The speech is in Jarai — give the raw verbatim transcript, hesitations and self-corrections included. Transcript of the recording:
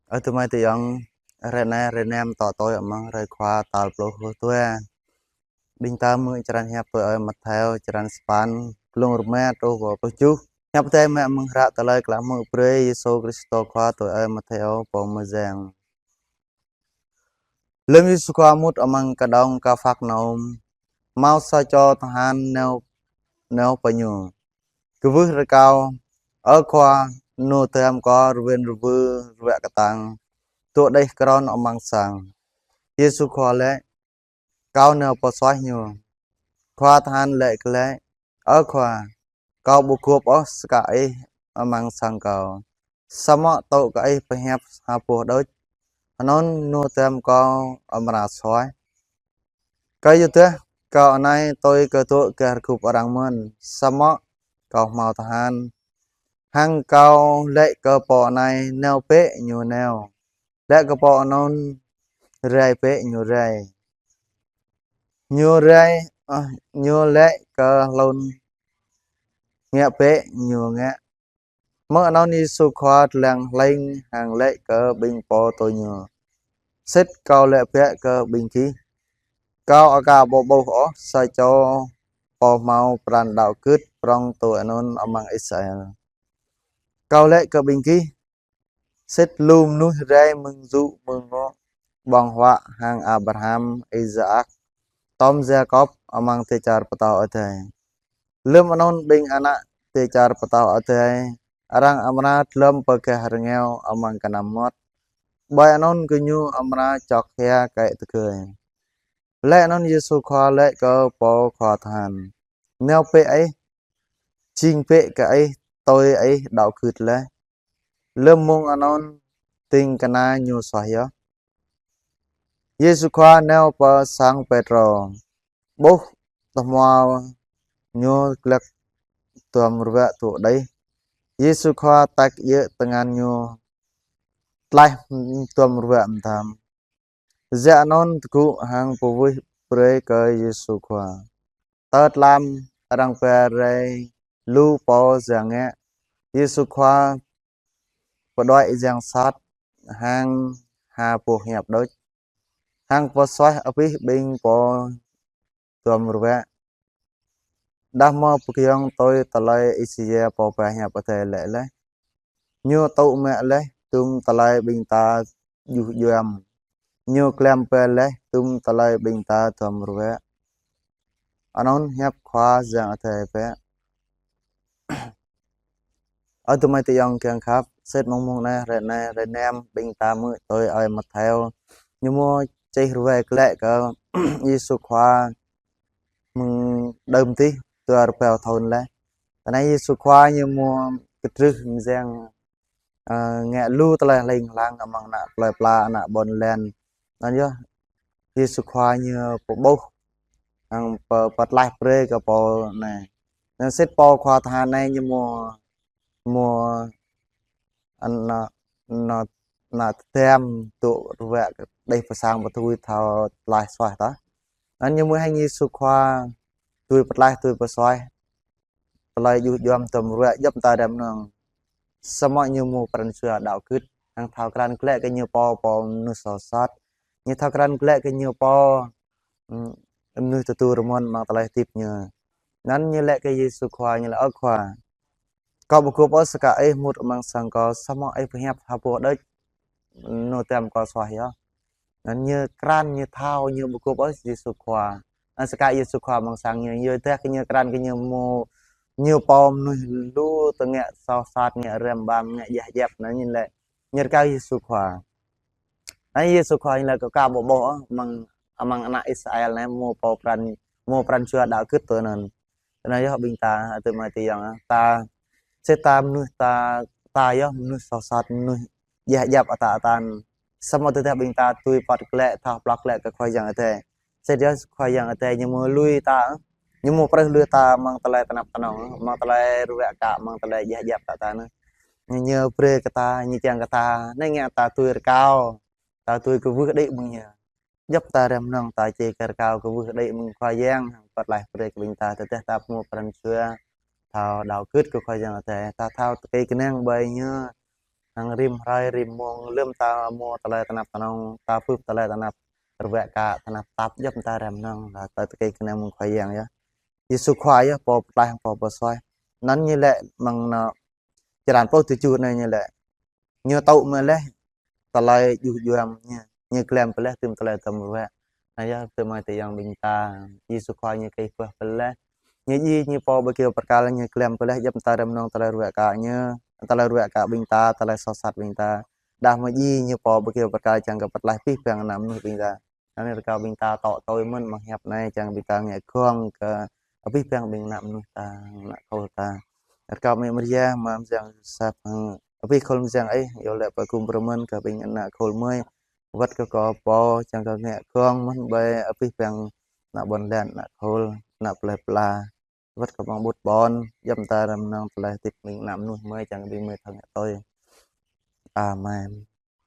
Ơ tơmai tơyŏng, hrơi anai hrơi năm tŏ tui amăng hrơi Khua tal pluh dua. Ƀing ta hmư̆ črăn hiăp tui Ơi Mattheo črăn sapăn, glông rơma truh pơ pluh tơjuh. Hiăp Adai mơ̆ng hră tơlơi klă hmư̆ brơi Yêsu Krist Khua tui Ơi Mattheo pô mơyang. Lơm Yêsu Khua mŭt amăng kơđông Kapharnaum, hmâo sa čô tơhan nao, nao pơ Ñu, kwưh rơkâo: Ơ Khua, nô tơm kâo rơwen rơwưh rơwĕ kơtang, dŏ đih krŏn amăng sang. Yêsu Khua laĭ: Kâo nao pơsuaih ñu. Khua tơhan laĭ glaĭ: Ơ Khua, kâo ƀu gôp ôh skă Ih amăng sang kâo. Samơ̆ tŭ kơ Ih pơhiăp ha boh đôč, anŭn nô tơm kâo amra suaih. Kơyuadah kâo anai tui kơ dŏ gah rơgŭp arăng mơ̆n, samơ̆ kâo hmâo tơhan. Hăng kâo laĭ kơ pô anai: Nao bĕ, ñu nao. Laĭ kơ pô anŭn: Rai bĕ, ñu rai. Ñu rai, ơ, ñu laĭ kơ hlŭn: Ngă bĕ, ñu ngă. Mơ̆ng anŭn Yêsu Khua lăng hlĕng hăng laĭ kơ ƀing pô tui Ñu: Sĭt kâo laĭ bĕ kơ ƀing gih, kâo aka ƀu ƀuh ôh sa čô pô hmâo pran đaŏ gưt prŏng tui anŭn amăng Israel. Kâo laĭ kơ ƀing gih, sĭt lu mơnuih rai mơ̆ng yŭ mơ̆ng ngŏ ƀơ̆ng huă hăng Abraham, Isaak, tŏm Yakôb amăng dêh čar pơtao adai. Lơm anŭn ƀing ană dêh čar pơtao adai, arăng amra glŏm pơ gah rơngiao amăng kơnăm mơmŏt. Ƀơi anŭn gơñu amra čŏk hia kĕ tơgơi. Laih anŭn Yêsu Khua laĭ kơ pô khua tơhan: Nao bĕ ih, jing bĕ kơ ih tui ih đaŏ gưt laih. Lơm mông anŭn ding kơna ñu suaih yơh. Yêsu Khua nao pơ sang Pêtrô, ƀuh tơhmua ñu glăk duăm rơwĕ dŏ đih. Yêsu Khua tač djơ̆ tơngan ñu, tlaih duăm rơwĕ mơtam. Yua anŭn tơgŭ hăng pơwih brơi kơ Yêsu Khua. Tơ tlam arăng ba rai lu pô yang ngă, Yêsu Khua pơđuaĭ yang sat hăng ha boh hiăp đôč, hăng pơsuaih abih ƀing pô duăm rơwĕ. Đah mơ̆ pơgiŏng tui tơlơi Isaia pô ba hiăp Adai laĭ laih: Ñu tŭ mă laih dŭm tơlơi ƀing ta djuh djuăm, Ñu klăm ba laih dŭm tơlơi ƀing ta duăm rơwĕ. Anŭn hiăp Khua Yang Adai bĕ. Ơ tơmai tơyŏng kiăng khăp, sĭt mơ̆ng mông anai, hrơi anai hrơi năm, ƀing ta hmư̆ tui Ơi Mattheo, ñu mơ̆ čih ruai glaĭ kơ Yêsu Khua mơ̆ng đưm tih dua rơbâo thŭn laih. Tơ anai Yêsu Khua ñu mơ̆ kơtrưh mơyang, ơ, ngă lu tơlơi hlĕng hlang amăng ană plơi pla, ană ƀôn lan. Anŭn yơh Yêsu Khua ñu pơƀuh hăng pơ-, pơtlaih brơi kơ pô anai. Anŭn sĭt pô khua tơhan anai ñu mơ̆, mơ̆ ană, ană, ană tơdăm dŏ rơwĕ đih pơ sang pơtui thâo tlaih suaih tah. Anŭn ñu mơ̆ hăng Yêsu Khua tui pơtlaih tui pơsuaih tơlơi djuh djuăm duăm rơwĕ djŏp ta răm nong. Samơ̆ ñu mơ̆ pran jua đaŏ gưt, hăng thâo krăn glaĭ kơ ñu pô, pô mơnuih soh sat. Ñu thâo krăn glaĭ kơ ñu pô, ưm, mơnuih tơdu rơmon amăng tơlơi hơdip ñu. Anŭn ñu laĭ kơ Yêsu Khua, ñu laĭ: Ơ Khua, kâo ƀu gôp ôh skă Ih mŭt amăng sang kâo, samơ̆ Ih pơhiăp ha boh đôč, nô tơm kâo suaih yơh. Anŭn ñu krăn, ñu thâo, ñu ƀu gôp ôh Yêsu Khua. Anŭn skă Yêsu Khua amăng sang ñu, yua dah kơ ñu krăn kơ ñu mơ̆, ñu pô mơnuih lu tơngă soh sat, ngă răm ƀăm, ngă djah djăp, anŭn ñu laĭ, ñu rơkâo Yêsu Khua. Anŭn Yêsu Khua ñu laĭ kơ kâo ƀu ƀuh ôh amăng, amăng ană Israel anai mơ̆ pô pran, mơ̆ pran jua đaŏ gưt tui anŭn. Tơ anai yơh ƀing ta, ơ tơmai tơyŏng, ta, sĭt ta mơnuih ta, ta yơh mơnuih soh sat, mơnuih djah djăp ata atan. Samơ̆ tơdah ƀing ta tui pơ̆t glaĭ, thâo plăk glaĭ kơ Khua Yang Adai, sĭt yơh Khua Yang Adai ñu mơ̆ lui ta, ñu mơ̆ prơh lui ta amăng tơlơi tơnap tơnong, amăng tơlơi rơwĕ kă, amăng tơlơi djah djăp ata anai. Ñu, ñu brơi kơ ta, ñu kiăng kơ ta, anai ngă ta tui rơkâo, ta tui kwưh đĭ mơ̆ng ñu. Djŏp ta răm nong ta či kơ rơkâo kwưh đĭ mơ̆ng Khua Yang, hăng pơtlaih brơi kơ ƀing ta, tơdah ta mơ̆ pran jua thâo đaŏ gưt kơ Khua Yang Adai, ta thâo tơkê kơnang ƀơi ñu, năng rĭm hrơi rĭm mông lơ̆m ta mơ̆ tơlơi tơnap tơnong, ta bưp tơlơi tơnap rơwĕ kă, tơnap tap djŏp ta răm nong, ta tơkeng kơ anăn mơ̆ng Khua Yang yơh. Yêsu Khua yơh pô pơklaih, pô pơsuaih. Anŭn ñu laĭ mơ̆ng anŏ črăn pluh tơjuh anai ñu laĭ: Ñu tŭ mă laih tơlơi djuh djuăm ñu, ñu glăm pơlaih tơm tơlơi tơm rơwĕ. Anai yơh tơmai tơyang ƀing ta, Yêsu Khua ñu kơih pơh pơlaih. Ñu djai ñu pô ƀu kơyâo pơkăl, ñu glăm pơlaih djŏp ta răm nong tơlơi rơwĕ kă ñu, tơlơi rơwĕ kă ƀing ta, tơlơi soh sat ƀing ta. Đah mơ̆ djai ñu pô ƀu kơyâo pơkăl čang kơ pơtlaih abih bang ană mơnuih ƀing ta. Anai rơkâo ƀing ta tŏ tui mơ̆n mơ̆ng hiăp anai čang ƀing ta ngă gơ̆ng kơ abih bang ƀing ană mơnuih ta, ană khul ta. Rơkâo Mĕ Maria, Ama Mơyang Yôsep, hăng abih khul mơyang ih, iâu laĭ pơgum pơmơ̆n kơ ƀing ană khul mơi. Wơ̆t kơ kâo pô, čang kơ ngă gơ̆ng mơ̆n ƀơi abih bang ană ƀôn lan, ană khul, ană plơi pla. Wơ̆t kơ ƀing ƀut ƀôn, djŏp ta răm nong tơlơi hơdip ƀing ană mơnuih mơi, čang kơ ƀing mơi thâo ngă tui. Amen.